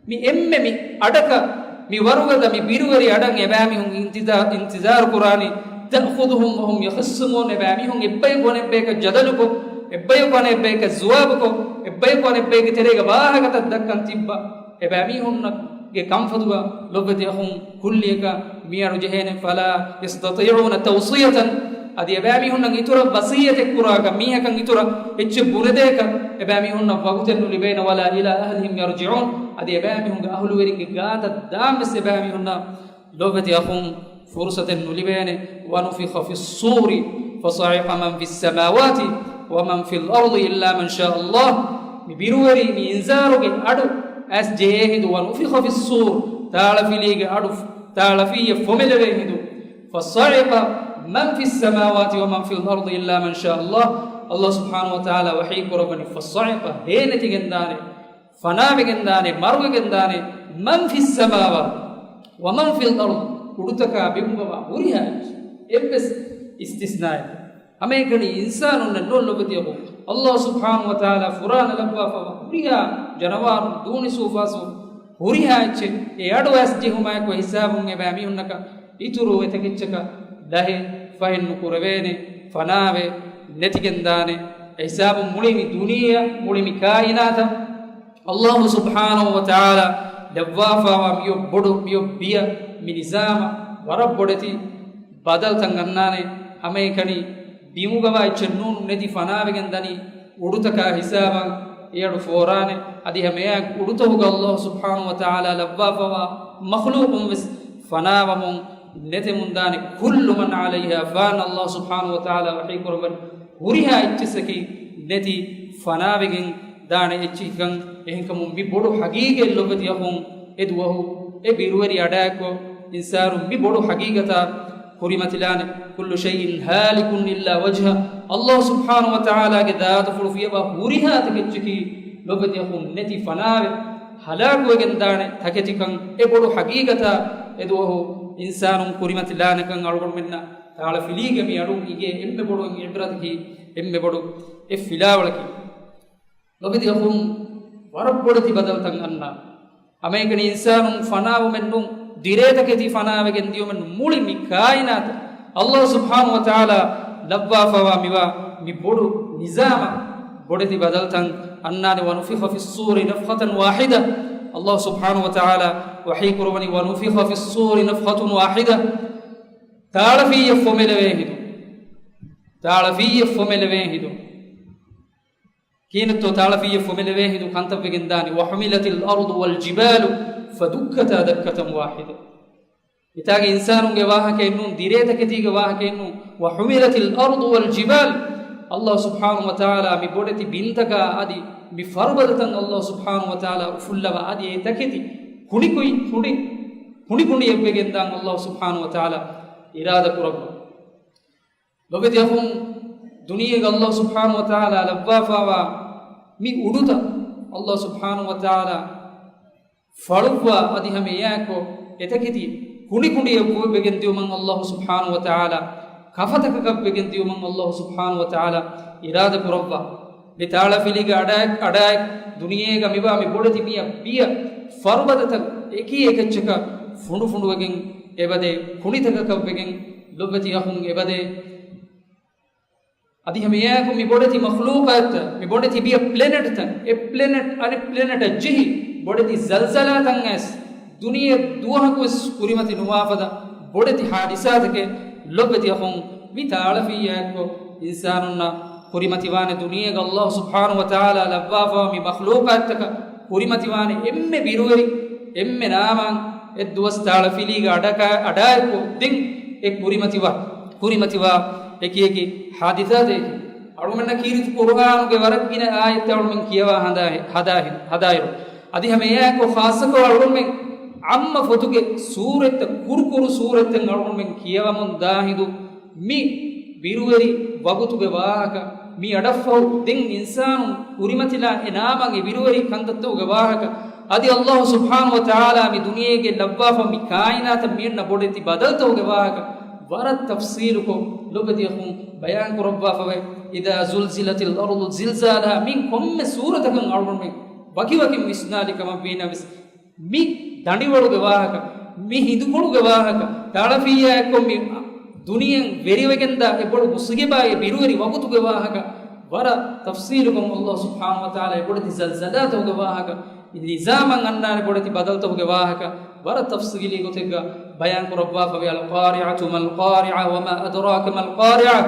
މި އެންމެ މި އަޑަކަށް، މި ވަރުގަދަ މި ބިރުވެރި އަޑަށް އެބައިމީހުން އިންތިޒާ-، އިންތިޒާރު ކުރާނީ. "تأخذهم وهم يخصمون." އެބައިމީހުން އެއްބަޔަކު އަނެއްބަޔަކަށް ޖަދަލުކޮށް، އެއްބަޔަކު އަނެއްބަޔަކަށް ޒުވާބުކޮށް، އެއްބަޔަކު އަނެއްބަޔެއްގެ ތެރޭގަ ވާހަކަތައް ދައްކަން ތިއްބާ، އެބައިމީހުންގެ ކަންފަތުގަ ލޮބުވެތި އަޚުން ކުއްލިއަކަށް މި އަޑު ޖެހޭނެ. "فلا يستطيعون توصية." އަދި އެބައިމީހުންނަށް އިތުރަށް ވަޞިއްޔަތެއް ކުރާކަށް، މީހަކަށް އިތުރަށް އެއްޗެއް ބުނެދޭކަށް އެބައިމީހުންނަށް ވަގުތެއް ނުލިބޭނެ. "ولا إلى أهلهم يرجعون." އަދި އެބައިމީހުންގެ އަހުލުވެރިންގެ ގާތަށް ދާން ވެސް އެބައިމީހުންނަށް ލޮބުވެތި އަޚުން ފުރުސަތެއް ނުލިބޭނެ. "ونفخ في الصور فصعق من في السماوات." ومن في الأرض إلا من شاء الله. މި ބިރުވެރި މި އިންޒާރުގެ އަޑު އައިސް ޖެހޭ ހިނދު، ونفخ في الصور، ތާޅަފިލީގެ އަޑު ތާޅަފިއްޔެއް ފޮމެލެވޭ ހިނދު، فصعق من في السماوات ومن في الأرض إلا من شاء الله. އައްލާހު ސުބްޙާނަހު ވަތަޢާލާ ވަޙީ ކުރައްވަނީ، فصعق، ހޭނެތިގެންދާނެ، ފަނާވެގެންދާނެ، މަރުވެގެންދާނެ، من في السماوات ومن في الأرض، ކުޑުތަކާ ބިމުގަވާ ހުރިހާ އެއްޗެއް. އެއްވެސް އިސްތިސްނާއެއް. ހަމައެކަނި އިންސާނުންނެއް ނޫން ލޮބުވެތި އަޚުން. އައްލާހު ސުބްޙާނަހު ވަތަޢާލާ ފުރާނަ ލައްވާފަވާ ހުރިހާ ޖަނަވާރުން، ދޫނި ސޫފާސު ހުރިހާ އެއްޗެއް އެ އަޑު އައިސް ޖެހުމާއެކު ހިސާބުން އެބައި މީހުންނަކަށް އިތުރު އެތަކެއްޗަކަށް ލަހެއް ފަހެއް ނުކުރެވޭނެ، ފަނާވެ ނެތިގެންދާނެ. އެ ހިސާބުން މުޅި މި ދުނިޔެއަށް، މުޅި މި ކާއިނާތަށް އައްލާހު ސުބްޙާނަހު ވަތަޢާލާ ލައްވާފަވާ މިއޮއް ބޮޑު، މިއޮއް ބިޔަ، މި ނިޒާމަށް ވަރަށް ބޮޑެތި ބަދަލުތައް އަންނާނެ. ހަމައެކަނި ބިމުގަވާ އެއްޗެއް ނޫން ނެތި ފަނާވެގެން ދަނީ އުޑުތަކާ ހިސާބަށް އެއަޑު ފޯރާނެ. އަދި ހަމައެއާ އުޑުތަކުގަ އައްލާހު ސުބްޙާނަހު ވަތަޢާލާ ލައްވާފަވާ މަޚްލޫޤުން ވެސް ފަނާވަމުން ނެތެމުން ދާނެ. كل من عليها فان، އައްލާހު ސުބްޙާނަހު ވަތަޢާލާ ވަޙީ ކުރައްވަނީ ހުރިހާ އެއްޗެއްސަކީ ނެތި ފަނާވެގެން ދާނެ އެއްޗެއްކަން. އެހެންކަމުން މި ބޮޑު ޙަޤީޤަތް ލޮބުވެތި އަޚުން، އެ ދުވަހު އެ ބިރުވެރި އަޑާއެކު އިންސާނުން މި ބޮޑު ޙަޤީޤަތާ ކުރިމަތިލާނެ. كل شيء هالك إلا وجهه. އައްލާހު ސުބްޙާނަހު ވަތަޢާލާގެ ދާތުފުޅު ފިޔަވާ ހުރިހާ ތަކެއްޗަކީ ލޮބުވެތި އަޚުން ނެތި ފަނާވެ ހަލާކުވެގެން ދާނެ ތަކެތިކަން. އެ ބޮޑު ޙަޤީޤަތާ އެ ދުވަހު އިންސާނުން ކުރިމަތިލާނެކަން އަޅުގަނޑުމެންނަށް ތާޅަފިލީގެ މި އަޑުން އިނގޭ އެންމެ ބޮޑު އެއް ޢިބްރަތަކީ، އެންމެ ބޮޑު އެއް ފިލާވަޅަކީ. ލޮބުވެތި އަޚުން، ވަރަށް ބޮޑެތި ބަދަލުތައް އަންނާ. ހަމައެކަނި އިންސާނުން ފަނާވުމެއް ނޫން، ދިރޭތަކެތި ފަނާވެގެން ދިޔުމެއް ނޫން، މުޅި މި ކާއިނާތަށް އައްލާހު ސުބްޙާނަހު ވަތަޢާލާ ލައްވާފަވާ މިވާ މި ބޮޑު ނިޒާމަށް ބޮޑެތި ބަދަލުތައް އަންނާނެ. ونفخ في الصور نفخة واحدة. އައްލާހު ސުބްޙާނަހު ވަތަޢާލާ ވަޙީ ކުރައްވަނީ، ونفخ في الصور نفخة واحدة. ތާޅަފިއްޔެއް ފޮމެލެވޭ ހިނދު. ތާޅަފިއްޔެއް ފޮމެލެވޭ ހިނދު. ކިހިނެއްތޯ ތާޅަފިއްޔެއް ފޮމެލެވޭ ހިނދު ކަންތައްވެގެން ދާނީ؟ وحملت الأرض والجبال فدكتا دكة واحدة. މިތާގެ އިންސާނުންގެ ވާހަކައެއް ނޫން، ދިރޭތަކެތީގެ ވާހަކައެއް ނޫން. وحملت الأرض والجبال. އައްލާހު ސުބްޙާނަހު ވަތަޢާލާ މި ބޮޑެތި ބިންތަކާ އަދި މި ފަރުބަދަތައް އައްލާހު ސުބްޙާނަހު ވަތަޢާލާ އުފުއްލަވާ އަދި އެ ތަކެތި ކުނި ކުއި-، ކުނި-، ކުނި ކުނޑިއެއްވެގެން ދާން އައްލާހު ސުބްޙާނަހު ވަތަޢާލާ އިރާދަ ކުރައްވާ. ލޮބުވެތި އަޚުން، ދުނިޔޭގަ އައްލާހު ސުބްޙާނަހު ވަތަޢާލާ ލައްވާފަވާ މި އުޑުތައް އައްލާހު ސުބްޙާނަހު ވަތަޢާލާ ފަޅުއްވާ އަދި ހަމަ އެއާއެކު އެތަކެތި ކުނޑިކުނޑިއަށްވެގެން ދިޔުމަށް އައްލާހު ސުބްޙާނަހު ވަތަޢާލާ، ކަފަތަކަކަށްވެގެން ދިޔުމަށް އައްލާހު ސުބްޙާނަހު ވަތަޢާލާ އިރާދަ ކުރައްވާ. މި ތާޅަފިލީގެ އަޑާއެކް، އަޑާއެކް ދުނިޔޭގަ މިވާ މި ބޮޑެތި މިޔަ ބިޔަ ފަރުބަދަތައް އެކި އެކައްޗަކަށް ފުނޑުފުނޑުވެގެން އެބަދޭ، ކުނޑިތަކަކަށްވެގެން ލޮބުވެތި އަޚުން އެބަދޭ. އަދި ހަމައެއާއެކު މި ބޮޑެތި މަޚްލޫޤާތްތައް، މި ބޮޑެތި ބިޔަ ޕްލެނެޓްތައް، އެއް ޕްލެނެޓް އަނެއް ޕްލެނެޓަށް ޖެހި، ބޮޑެތި ޒަލްޒަލާތައް އައިސް، ދުނިޔެ ދުވަހަކުވެސް ކުރިމަތި ނުވާފަދަ ބޮޑެތި ޙާދިސާތަކެއް ލޮބުވެތި އަޚުން، މި ތާޅަފިއްޔާއެއްކޮށް އިންސާނުންނަށް ކުރިމަތިވާނެ. ދުނިޔޭގަ އައްލާހު ސުބްޙާނަހު ވަތަޢާލާ ލައްވާފަވާ މި މަޚްލޫޤާތްތަކަށް ކުރިމަތިވާނެ އެންމެ ބިރުވެރި، އެންމެ ނާމާން އެއްދުވަސް ތާޅަފިލީގެ އަޑަކަ-، އަޑާއެކު ދެން އެ ކުރިމަތިވާ، ކުރިމަތިވާ އެކި އެކި ޙާދިސާތަކެއް. އަޅުގަނޑަށް ކީރިތި ޤުރުއާނުގެ ވަރަށް ގިނަ އާޔަތްތައް އަޅުމެން ކިޔަވާ ހަދާ-، ހަދާ-، ހަދާއިރު، އަދި ހަމައެއާއެކު ޚާއްޞަކޮށް އަޅުގަނޑުމެން ޢާއްމަ ފޮތުގެ ސޫރަތްތައް، ކުރު ކުރު ސޫރަތްތައް އަޅުގަނޑުމެން ކިޔަވަމުން ދާ ހިނދު، މި ބިރުވެރި ވަގުތުގެ ވާހަކަ، މި އަޑަށްފަހު ދެން އިންސާނުން ކުރިމަތިލާ އެ ނާމަން އެ ބިރުވެރި ކަންތައްތަކުގެ ވާހަކަ، އަދި އައްލާހު ސުބްޙާނަހު ވަތަޢާލާ މި ދުނިޔޭގެ ލައްވާފަ މި ކާއިނާތަށް މިއަންނަ ބޮޑެތި ބަދަލުތަކުގެ ވާހަކަ ވަރަށް ތަފްޞީލުކޮށް ލޮބުވެތި އަޚުން ބަޔާން ކުރައްވާފަވޭ. إذا زلزلت الأرض زلزالها، މި ކޮންމެ ސޫރަތަކަށް އަޅުގަނޑުމެން ވަކިވަކިން ވިސްނާލި ކަމަށްވީނަމަވެސް، މި ދަނޑިވަޅުގެ ވާހަކަ، މި ހިނދުކޮޅުގެ ވާހަކަ، ތާޅަފިއްޔާއެއްކޮށް މި ދުނިޔެއިން ވެރިވެގެންދާ އެ ބޮޑު މުސިބާތް އެ ބިރުވެރި ވަގުތުގެ ވާހަކަ، ވަރަށް ތަފްޞީލުކޮށް އައްލާހު ސުބްޙާނަހު ވަތަޢާލާ އެ ބޮޑެތި ޒަލްޒަލާތަކުގެ ވާހަކަ، ނިޒާމަށް އަންނާނެ ބޮޑެތި ބަދަލުތަކުގެ ވާހަކަ، ވަރަށް ތަފްޞީލީ ގޮތެއްގަ ބަޔާން ކުރައްވާފަވޭ. القارعة ما القارعة وما أدراك ما القارعة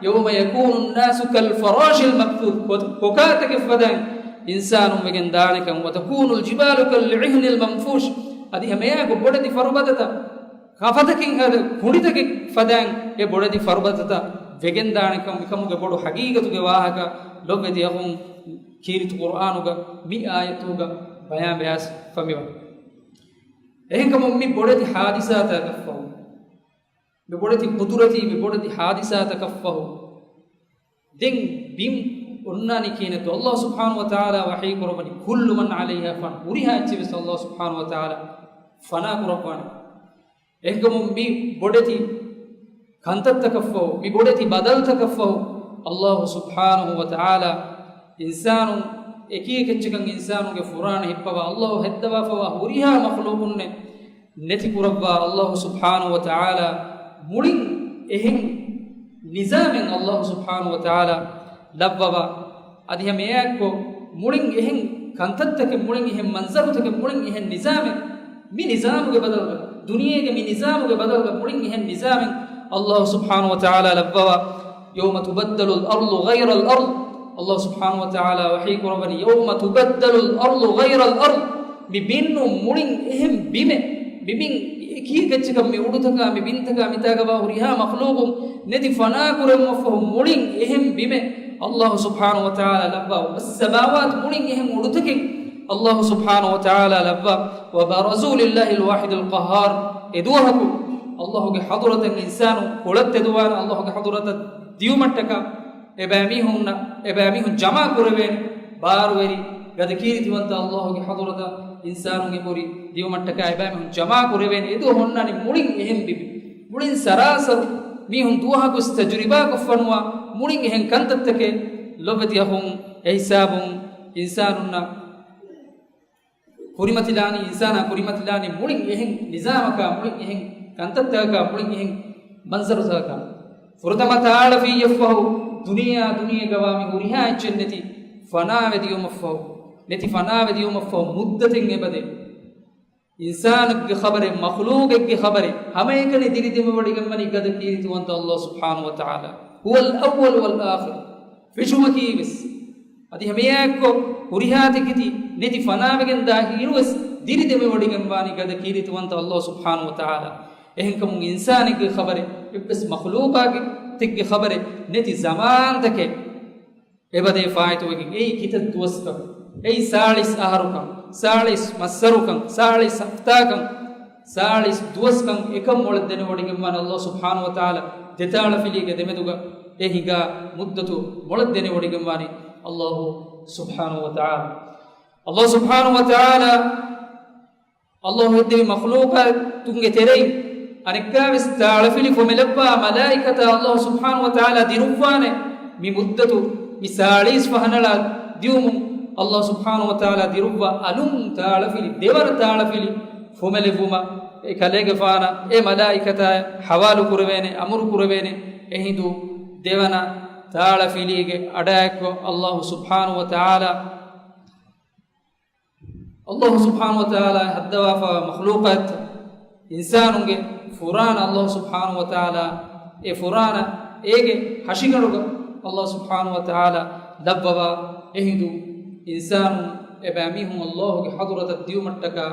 يوم يكون الناس كالفراش المبثوث. ކޮ-، ކޮކާތަކެއް ފަދައިން އިންސާނުން ވެގެން ދާނެކަން. وتكون الجبال كالعهن المنفوش. އަދި ހަމައެއާއެކު ބޮޑެތި ފަރުބަދަތައް ކަފަތަކެއް ހަދަ ކުނޑިތަކެއް ފަދައިން އެ ބޮޑެތި ފަރުބަދަތައް ވެގެންދާނެކަން މިކަމުގެ ބޮޑު ހަގީގަތުގެ ވާހަކަ ލޮބުވެތި އަޚުން ކީރިތި ޤުރްއާނުގަ މި އާޔަތުގަ ބަޔާންވެއަސް ފަމިވަން. އެހެންކަމުން މި ބޮޑެތި ޙާދިސާތަކަށްފަހު، މި ބޮޑެތި ޤުދުރަތީ، މި ބޮޑެތި ޙާދިސާތަކަށްފަހު ދެން ބިން އޮންނާނީ ކިހިނެއްތޯ؟ އައްލާހު ސުބްޙާނަހު ވަތަޢާލާ ވަޙީ ކުރައްވަނީ، كل من عليها فان، ހުރިހާ އެއްޗެއް ވެސް އައްލާހު ސުބްޙާނަހު ވަތަޢާލާ ފަނާ ކުރައްވާނެ. އެހެންކަމުން މި ބޮޑެތި ކަންތައްތަކަށްފަހު، މި ބޮޑެތި ބަދަލުތަކަށްފަހު، އައްލާހު ސުބްޙާނަހު ވަތަޢާލާ އިންސާނުން އެކި އެކެއްޗަކަށް އިންސާނުންގެ ފުރާނަ ހިއްޕަވާ، އައްލާހު ހެއްދަވާފަވާ ހުރިހާ މަޚްލޫޤުންނެއް ނެތިކުރައްވާ، އައްލާހު ސުބްޙާނަހު ވަތަޢާލާ މުޅިން އެހެން ނިޒާމެއް އައްލާހު ސުބްޙާނަހު ވަތަޢާލާ ލައްވަވާ. އަދި ހަމައެއާއެއްކޮށް މުޅިން އެހެން ކަންތައްތަކެއް، މުޅިން އެހެން މަންޒަރުތަކެއް، މުޅިން އެހެން ނިޒާމެއް، މި ނިޒާމުގެ ބަދަލުގަ، ދުނިޔޭގެ މި ނިޒާމުގެ ބަދަލުގަ މުޅިން އެހެން ނިޒާމެއް އައްލާހު ސުބްޙާނަހު ވަތަޢާލާ ލައްވަވާ. يوم تبدل الأرض غير الأرض، އައްލާހު ސުބްޙާނަހު ވަތަޢާލާ ވަޙީ ކުރައްވަނީ، يوم تبدل الأرض غير الأرض، މި ބިން މުޅިން އެހެން ބިމެއް، މި ބިން އެކީ އެކެއްޗަކަށް، މި އުޑުތަކާ، މި ބިންތަކާ، މިތާގަވާ ހުރިހާ މަޚްލޫޤުން ނެތި ފަނާ ކުރެވުމަށްފަހު މުޅިން އެހެން ބިމެއް އައްލާހު ސުބްޙާނަހު ވަތަޢާލާ ލައްވާ. والسماوات، މުޅިން އެހެން އުޑުތަކެއް އައްލާހު ސުބްޙާނަހު ވަތަޢާލާ ލައްވާ. وبرزوا لله الواحد القهار، އެ ދުވަހަކު އައްލާހުގެ ޙަޟުރަތަށް އިންސާނު ކޮޅަށް ތެދުވާނެ، އައްލާހުގެ ޙަޟުރަތަށް ދިއުމަށްޓަކާ އެބައިމީހުންނަށް، އެބައިމީހުން ޖަމާ ކުރެވޭނެ. ބާރުވެރި ގަދަ ކީރިތިވަންތަ އައްލާހުގެ ޙަޟުރަތަށް އިންސާނުން އެބުރި ދިއުމަށްޓަކާ އެބައިމީހުން ޖަމާ ކުރެވޭނެ. އެދުވަހު އޮންނާނީ މުޅިން އެހެން ބިމެއް، މުޅިން ސަރާސަރު މީހުން ދުވަހަކުވެސް ތަޖުރިބާކޮށްފަނުވާ މުޅިން އެހެން ކަންތައްތަކެއް. ލޮބުވެތި އަޚުން، އެ ހިސާބުން އިންސާނުންނަށް ކުރިމަތިލާނީ، އިންސާނާ ކުރިމަތިލާނީ މުޅިން އެހެން ނިޒާމަކާ، މުޅިން އެހެން ކަންތައްތަކަކާ، މުޅިން އެހެން މަންޒަރުތަކަކާ. ފުރަތަމަ ތާޅަފިލިއަށްފަހު، ދުނިޔެއާ ދުނިޔޭގަވާ މި ހުރިހާ އެއްޗެއް ނެތި ފަނާވެ ދިޔުމަށްފަހު، ނެތި ފަނާވެ ދިޔުމަށްފަހު މުއްދަތެއް އެބަދޭ. އިންސާނެއްގެ ޚަބަރެއް، މަޚްލޫޤެއްގެ ޚަބަރެއް، ހަމައެކަނި ދިރިދެމިވޮޑިގެންވަނީ ގަދަ ކީރިތިވަންތަ އައްލާހު ސުބްޙާނަހު ވަތަޢާލާ. هو الأول والآخر. ފެށުމަކީވެސް. އަދި ހަމައެއާއެއްކޮށް، ހުރިހާ ތިކެތި ނެތި ފަނާވެގެން ދާ އިރުވެސް ދިރިދެމިވޮޑިގެންވާނީ ގަދަ ކީރިތިވަންތަ އައްލާހު ސުބްޙާނަހު ވަތަޢާލާ. އެހެންކަމުން އިންސާނެއްގެ ޚަބަރެއް، އެއްވެސް މަޚްލޫޤާގެތެއްގެ ޚަބަރެއް ނެތި ޒަމާންތަކެއް އެބަދޭ ފާއިތުވެގެން. އެއީ ކިތައް ދުވަސްކަން، އެއީ ސާޅީސް އަހަރުކަން، ސާޅީސް މައްސަރުކަން، ސާޅީސް ހަފްތާކަން، ސާޅީސް ދުވަސްކަން އެކަން މޮޅަށް ދެނެވޮޑިގެންވާނެ އައްލާހު ސުބްޙާނަހު ވަތަޢާލާ. ދެތާޅަފިލީގެ ދެމެދުގަ އެ ހިނގާ މުއްދަތު މޮޅަށް ދެނެވޮޑިގެންވާނީ އައްލާހު ސުބްޙާނަހު ވަތަޢާލާ. އައްލާހު ސުބްޙާނަހު ވަތަޢާލާ އައްލާހު ހެއްދެވި މަޚްލޫޤާތުންގެ ތެރެއިން އަނެއްކާވެސް ތާޅަފިލި ފޮމެލައްވާ މަލާއިކަތާ އައްލާހު ސުބްޙާނަހު ވަތަޢާލާ ދިރުއްވާނެ. މި މުއްދަތު މި ސާޅީސް ފަހަނަޅާ ދިއުމުން އައްލާހު ސުބްޙާނަހު ވަތަޢާލާ ދިރުއްވާ އަލުން ތާޅަފިލި، ދެވަނަ ތާޅަފިލި ފޮމެލެއްވުމަށް އެ ކަލޭގެފާނަށް އެ މަލާއިކަތާ ޙަވާލު ކުރެވޭނެ، އަމުރު ކުރެވޭނެ. އެހިނދު ދެވަނަ ތާޅަފިލީގެ އަޑާއެއްކޮށް އައްލާހު ސުބްޙާނަހު ވަތަޢާލާ އައްލާހު ސުބްޙާނަހު ވަތަޢާލާ ހައްދަވާފަ މަޚްލޫޤާތް އިންސާނުންގެ ފުރާނަ އައްލާހު ސުބްޙާނަހު ވަތަޢާލާ އެ ފުރާނަ އޭގެ ހަށިގަނޑުގަ އައްލާހު ސުބްޙާނަހު ވަތަޢާލާ ލައްވަވާ. އެހިނދު އިންސާނުން އެބައިމީހުން އައްލާހުގެ ޙަޟުރަތަށް ދިޔުމަށްޓަކާ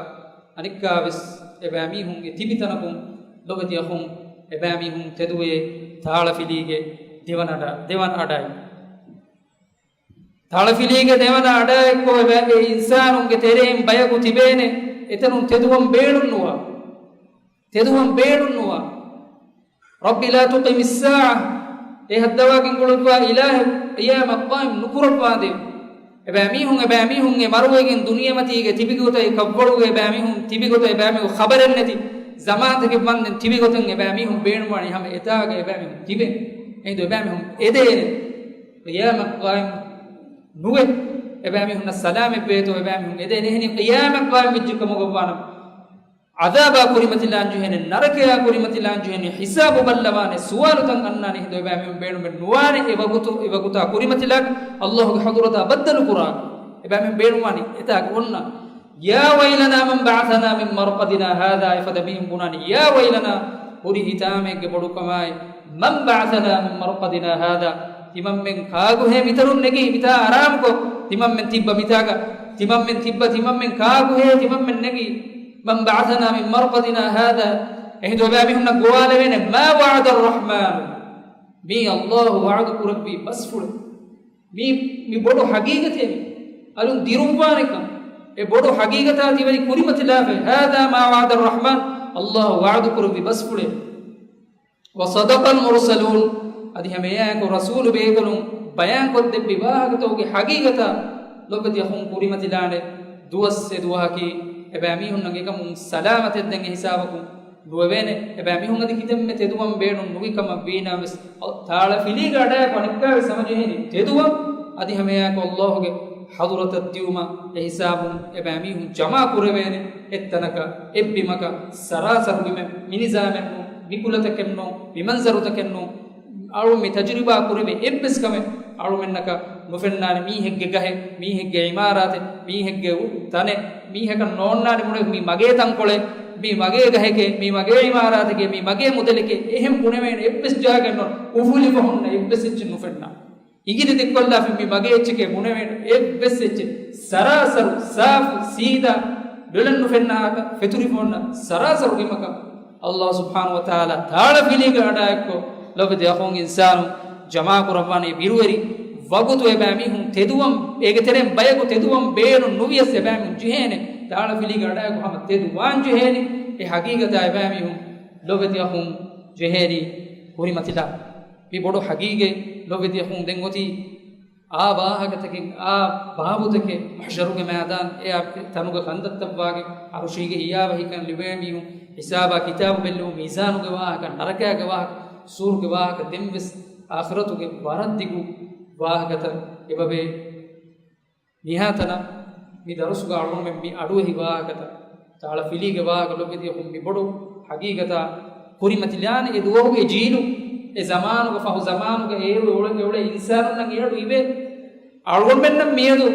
އަނެއްކާވެސް އެބައިމީހުންގެ ތިބިތަނަކުން ލޮބެތި އަޚުން އެބައިމީހުން ތެދުވޭ ތާޅަފިލީގެ ދެވަނަ އަޑަ، ދެވަނަ އަޑައި. ތާޅަފިލީގެ ދެވަނަ އަޑާއެއްކޮށް އެބައި އިންސާނުންގެ ތެރެއިން ބަޔަކު ތިބޭނެ، އެތަނުން ތެދުވަން ބޭނުންނުވާ. ތެދުވަން ބޭނުންނުވާ. رب لا تقم الساعة، އެ ހައްދަވާގެން ގުޅުއްވާ އިލާހެއް ޤިޔާމަތް ޤާއިމް ނުކުރައްވާދޭ. އެބައިމީހުން، އެބައިމީހުން އެ މަރުވެގެން ދުނިޔެމަތީގެ ތިބިގޮތަށް، އެ ކަށްވަޅުގެ އެބައިމީހުން ތިބިގޮތަށް އެބައިމީހުން ޚަބަރެއް ނެތި ޒަމާންތަކެއް ވަންދެން ތިބިގޮތަށް އެބައިމީހުން ބޭނުންވާނީ ހަމަ އެތާގަ އެބައިމީހުން ތިބެން. އެހިނދު އެބައިމީހުން އެދޭނެ. ޤިޔާމަތް ޤާއިމް ނުވެ، އެބައިމީހުންނަށް ސަލާމަތް ބޭތޯ އެބައިމީހުން އެދޭނެ. އެހެނީ ޤިޔާމަތް ޤާއިމް ވެއްޖެ ކަމުގައްވާނަމަ، ޢަޛާބާ ކުރިމަތިލާން ޖެހޭނެ، ނަރަކަޔާ ކުރިމަތިލާން ޖެހޭނެ، ޙިސާބު ބައްލަވާނެ، ސުވާލުތައް އަންނާނެ. އެހިނދު އެބައިމީހުން ބޭނުމެއް ނުވާނެ އެ ވަގުތު، އެ ވަގުތާ ކުރިމަތިލާ އައްލާހުގެ ޙަޟުރަތާ ބައްދަލު ކުރާ. އެބައިމީހުން ބޭނުންވާނީ އެތާގަ އޮންނަ. يا ويلنا من بعثنا من مرقدنا هذا، އެފަދަ މީހުން ބުނާނީ، يا ويلنا، ހުރި ހިތާމައެއްގެ ބޮޑުކަމާއި، من بعثنا من مرقدنا هذا، ތިމަންމެން ކާކުހޭ މިތަނުން ނެގީ، މިތާ އަރާމުކޮށް، ތިމަންމެން ތިއްބަ މިތާގަ، ތިމަންމެން ތިއްބަ، ތިމަންމެން ކާކުހޭ ތިމަންމެން ނެގީ، من بعثنا من مرقدنا هذا، އެހިނދު އެބައިމީހުންނަށް ގޮވާލެވޭނެ، ما وعد الرحمن، މީ ﷲ ވަޢުދު ކުރެއްވި ބަސްފުޅެއް. މީ، މި ބޮޑު ޙަޤީޤަތެއް މި. އަލުން ދިރުއްވާނެކަން. އެ ބޮޑު ޙަޤީޤަތާ ތިވެނި ކުރިމަތިލާފައި. هذا ما وعد الرحمن. ﷲ ވަޢުދު ކުރެއްވި ބަސްފުޅެއް. وصدق المرسلون. އަދި ހަމައެއާއެކު ރަސޫލު ބޭކަލުން ބަޔާންކޮށްދެއްވި ވާހަކަތަކުގެ ޙަޤީޤަތާ ލޮބެތި އަޚުން ކުރިމަތިލާނެ. ދުވަސް އެ ދުވަހަކީ އެބައިމީހުންނަށް އެކަމުން ސަލާމަތެއް ދެން އެ ހިސާބަކުން ނުވެވޭނެ. އެބައިމީހުން އަދި ކިތަންމެ ތެދުވަން ބޭނުން ނުވި ކަމަށް ވީނާވެސް، ތާޅަފިލީގެ އަޑާއެކު އަނެއްކާވެސް ހަމަޖެހޭނީ ތެދުވަން. އަދި ހަމައެއާއެކު ﷲ ގެ ޙަޟުރަތަށް ދިއުމަށް އެ ހިސާބުން އެބައިމީހުން ޖަމާ ކުރެވޭނެ. އެއްތަނަކަށް، އެއްބިމަކަށް، ސަރާސަރު ބިމެއް، މި ނިޒާމެއް ނޫން، މި ކުލަތަކެއް ނޫން، މި މަންޒަރުތަކެއް ނޫން. އަޅުން މި ތަޖުރިބާ ކުރެވޭ އެއްވެސް ކަމެއް އަޅުމެންނަކަށް ނުފެންނާނެ. މީހެއްގެ ގަހެއް، މީހެއްގެ ޢިމާރާތެއް، މީހެއްގެ އު-، ތަނެއް، މީހަކަށް ނޯންނާނެ ބުނެ، މީ މަގޭ ތަންކޮޅެއް، މީ މަގޭ ގަހެކޭ، މީ މަގޭ ޢިމާރާތެކޭ، މީ މަގޭ މުދަލެކޭ، އެހެން ބުނެވޭނެ އެއްވެސް ޖާގައެއް ނޯން. އުފުލިފަ ހުންނަ އެއްވެސް އެއްޗެއް ނުފެންނާނެ. އިނގިލި ދެއްކޮށްލާފަ މި މަގޭ އެއްޗެކޭ ބުނެވޭނެ އެއްވެސް އެއްޗެއް. ސަރާސަރު، ސާފު، ސީދާ، ޑޮލަށް ނުފެންނާކަށް ފެތުރިފަ ހުންނަ ސަރާސަރު ބިމަކަށް ﷲ ސުބްޙާނަހޫ ވަތަޢާލާ ތާޅަފިލީގެ އަޑާއެއްކޮށް ލޮބެތި އަޚުން އިންސާނުން ޖަމާކުރައްވާނެ. ބިރުވެރި ވަގުތު އެބައިމީހުން ތެދުވަން، އޭގެ ތެރެއިން ބަޔަކު ތެދުވަން ބޭނުން ނުވިޔަސް އެބައިމީހުން ޖެހޭނެ. ތާޅަފިލީގެ އަޑާއެކު ހަމަ ތެދުވާން ޖެހޭނީ. އެ ޙަޤީޤަތާ އެބައިމީހުން ލޮބެތި އަޚުން ޖެހޭނީ ކުރިމަތިލާ. މި ބޮޑު ޙަޤީޤަތް ލޮބެތި އަޚުން ދެން އޮތީ އާ ވާހަކަތަކެއް، އާ ބާބުތަކެއް، މަޙްޝަރުގެ މައިދާން އެއާ ތަނުގަ ކަންތައްތައްވާގެ ޢަރުޝީގެ ހިޔާވަހިކަން ލިބޭ މީހުން، ހިސާބާ ކިތާބު ބެއްލެވުން، މީޒާނުގެ ވާހަކަ، ނަރަކާގެ ވާހަކަ، ސޫރުގެ ވާހަކަ، ދެންވެސް އާޚިރަތުގެ ވަރަށް ދިގު ވާހަކަތައް އެބަވޭ. މިހާތަނަށް މި ދަރުސުގަ އަޅުގަނޑުމެން މި އަޑުއެހި ވާހަކަތައް، ތާޅަފިލީގެ ވާހަކަ ލޮބެތި އަޚުން މި ބޮޑު ޙަޤީޤަތާ ކުރިމަތިލާނެ. އެ ދުވަހުގެ ޖީލު، އެ ޒަމާނުގަ، ފަހު ޒަމާނުގަ އޭރު އެ އުޅެ، އެ އުޅޭ އިންސާނުންނަށް އެ އަޑު އިވޭ. އަޅުގަނޑުމެންނަށް މިއަދު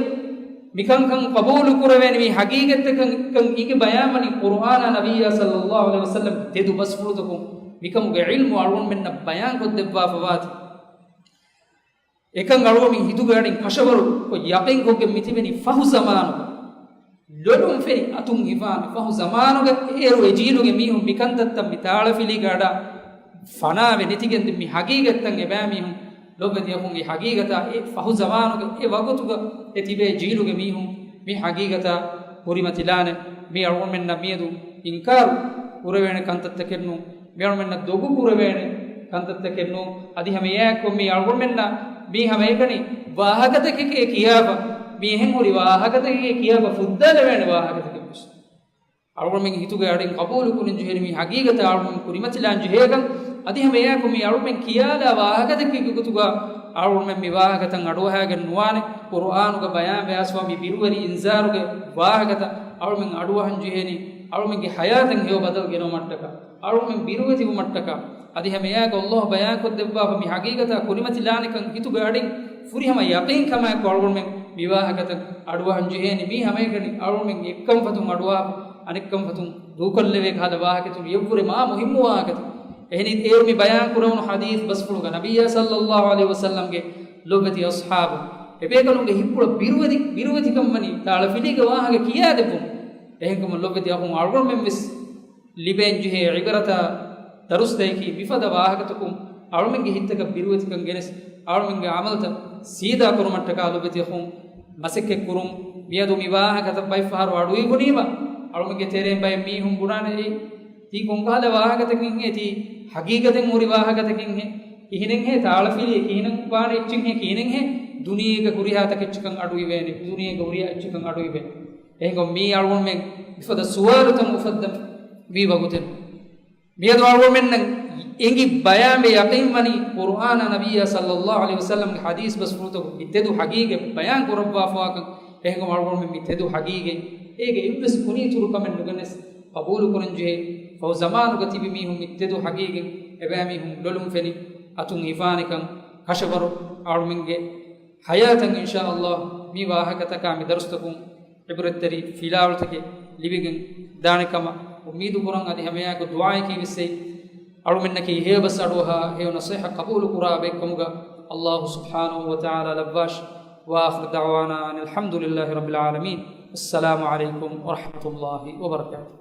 މިކަންކަން ޤަބޫލު ކުރެވޭނެ މި ޙަޤީޤަތްތަކަކަށް އިނގި ބަޔާންވަނީ ޤުރުއާނާ ނަބިއްޔާ ޞައްލައްލާހު ޢަލައިހި ވަސައްލަމް ތެދު ބަސްފުޅުތަކުން މިކަމުގެ ޢިލްމު އަޅުގަނޑުމެންނަށް ބަޔާންކޮށްދެއްވާފަވާތީ. އެކަން އަޅުގަނޑުމެން ހިތުގެ އަޑިން ކަށަވަރު ކޮށް ޔަޤީންކޮށްގެން މިތިބެނީ ފަހު ޒަމާނުގަ. ލޮލުން ފެނި އަތުން ހިފާނެ ފަހު ޒަމާނުގަ އޭރު އެ ޖީލުގެ މީހުން މިކަންތައްތައް މި ތާޅަފިލީގެ އަޑަށް ފަނާވެ ނެތިގެންދިން މި ޙަޤީޤަތްތައް އެބައިމީހުން ލޮބެތި އަޚުން އެ ޙަޤީޤަތާ އެ ފަހު ޒަމާނުގަ އެ ވަގުތުގަ އެ ތިބޭ ޖީލުގެ މީހުން މި ޙަޤީޤަތާ ކުރިމަތިލާނެ. މީ އަޅުގަނޑުމެންނަށް މިއަދު އިންކާރު ކުރެވޭނެ ކަންތައްތަކެއް ނޫން. މި އަޅުމެންނަށް ދޮގު ކުރެވޭނެ ކަންތައްތަކެއް ނޫން. އަދި ހަމަ އެއާއެއްކޮށް މީ އަޅުގަނޑުމެންނަށް މީ ހަމައެކަނި ވާހަކަތަކެކޭ ކިޔާފަ، މީހެއް ހުރި ވާހަކަތަކެކޭ ކިޔާފަ ފުއްދާލެވޭނެ ވާހަކަތަކެއްވެސް. އަޅުގަނޑުމެންގެ ހިތުގެ އަޑިން ޤަބޫލު ކުރަން ޖެހޭނެ މި ޙަޤީޤަތާ އަޅުގަނޑުމެން ކުރިމަތިލާން ޖެހޭކަން. އަދި ހަމަ އެއާއެކު މީ އަޅުގަނޑުމެން ކިޔާލާ ވާހަކަތަކެއްގެ ގޮތުގަ އަޅުގަނޑުމެން މި ވާހަކަތައް އަޑުއަހާގެން ނުވާނެ. ޤުރުއާނުގަ ބަޔާންވެ އައިސްފަ މި ބިރުވެރި އިންޒާރުގެ ވާހަކަތައް އަޅުމެން އަޑުއަހަން ޖެހޭނީ، އަޅުމެންގެ ޙަޔާތަށް ހެޔޮ ބަދަލު ގެނައުމަށްޓަކާ، އަޅުމެން ބިރުވެތިވުމަށްޓަކާ، އަދި ހަމައެއާއެކު ﷲ ބަޔާންކޮށްދެއްވާފަ މި ޙަޤީޤަތާ ކުރިމަތިލާނެކަން ހިތުގެ އަޑިން ފުރިހަމަ ޔަޤީންކަމާއެކު އަޅުގަނޑުމެން މި ވާހަކަތައް އަޑުއަހަން ޖެހޭނީ. މީ ހަމައެކަނި އަޅުގަނޑުމެން އެއްކަންފަތުން އަޑުއަހާ، އަނެއްކަންފަތުން ދޫކޮށްލެވޭ ކަހަލަ ވާހަކަތައް އެއަށްވުރެ މާ މުހިއްމު ވާހަކަތައް. އެހެނީ އޭރު މި ބަޔާން ކުރެވުނު ޙަދީޘް ބަސްފުޅުގަ ނަބިއްޔާ ޞައްލައްލާހު ޢަލައިހި ވަސައްލަމްގެ ލޮބެތި އަޞްޙާބު އެބޭކަލުންގެ ހިތްޕުޅަށް ބިރުވެތި، ބިރުވެތިކަން ވަނީ ތާޅަފިލީގެ ވާހަކަ ކިޔާދެއްވުން. އެހެންކަމުން ލޮބެތި އަޚުން އަޅުގަނޑުމެން ވެސް ލިބޭން ޖެހޭ ޢިބްރަތާ ދަރުސްތަކަކީ މިފަދަ ވާހަކަތަކުން އަޅުމެންގެ ހިތްތަކަށް ބިރުވެތިކަން ގެނެސް، އަޅުމެންގެ ޢަމަލުތައް ސީދާ ކުރުމަށްޓަކާ ލޮބެތި އަޚުން މަސައްކަތް ކުރުން. މިއަދު މި ވާހަކަތައް ބައެއް ފަހަރު އަޑުއިވުނީމަ، އަޅުމެންގެ ތެރޭން ބައެއް މީހުން ބުނާނެ، ތީ ކޮންކަހަލަ ވާހަކަތަކެއްހޭ؟ ތީ ޙަޤީޤަތެއް ހުރި ވާހަކަތަކެއްހޭ؟ ކިހިނެއްހޭ ތާޅަފިލިއެއް؟ ކިހިނެއް ވާނެ އެއްޗެއްހޭ؟ ކިހިނެއްހޭ ދުނިޔޭގަ ހުރިހާ ތަކެއްޗަކަށް އަޑުއިވޭނެ؟ ދުނިޔޭގަ ހުރިހާ އެއްޗަކަށް އަޑުއިވޭ. އެހެންކަމުން މީ އަޅުގަނޑުމެން މިފަދަ ސުވާލުތައް އުފައްދަން ވީ ވަގުތެއް. މިއަދު އަޅުގަނޑުމެންނަށް އެނގި ބަޔާންވެ ޔަޤީންވަނީ ޤުރުއާނާ ނަބިއްޔާ ޞައްލައްލާހު ޢަލައިހި ވަސައްލަމްގެ ޙަދީޘް ބަސްފުޅުތަކުގެ ތެދު ޙަޤީޤަތް ބަޔާން ކުރައްވާފަވާކަން. އެހެންކަމުން އަޅުގަނޑުމެން މި ތެދު ޙަޤީޤަތް އޭގެ އެއްވެސް ކުނިއިތުރު ކަމެއް ނުގެނެސް ޤަބޫލު ކުރަން ޖެހޭ. ފަހު ޒަމާނުގަ ތިބި މީހުން މި ތެދު ޙަޤީޤަތް އެބައިމީހުން ލޮލުން ފެނި އަތުން ހިފާނެކަން ކަށަވަރު އަޅުމެންގެ ޙަޔާތަށް އިންޝާﷲ މި ވާހަކަތަކާ މި ދަރުސްތަކުން ޢިބްރަތްތެރި ފިލާވަޅުތަކެއް ލިބިގެން ދާނެ ކަމަށް އުއްމީދު ކުރަން. އަދި ހަމައެއާއެކު ދުޢާއަކީ ވެސް އެއީ އަޅުމެންނަކީ ހެޔޮ ބަސް އަޑުއަހާ ހެޔޮ ނަޞޭޙަތް ޤަބޫލު ކުރާ ބައެއްކަމުގަ ﷲ ސުބްޙާނަހޫ ވަތަޢާލާ ލައްވާށި. وآخر دعوانا أن الحمد لله رب العالمين. السلام عليكم ورحمة الله وبركاته.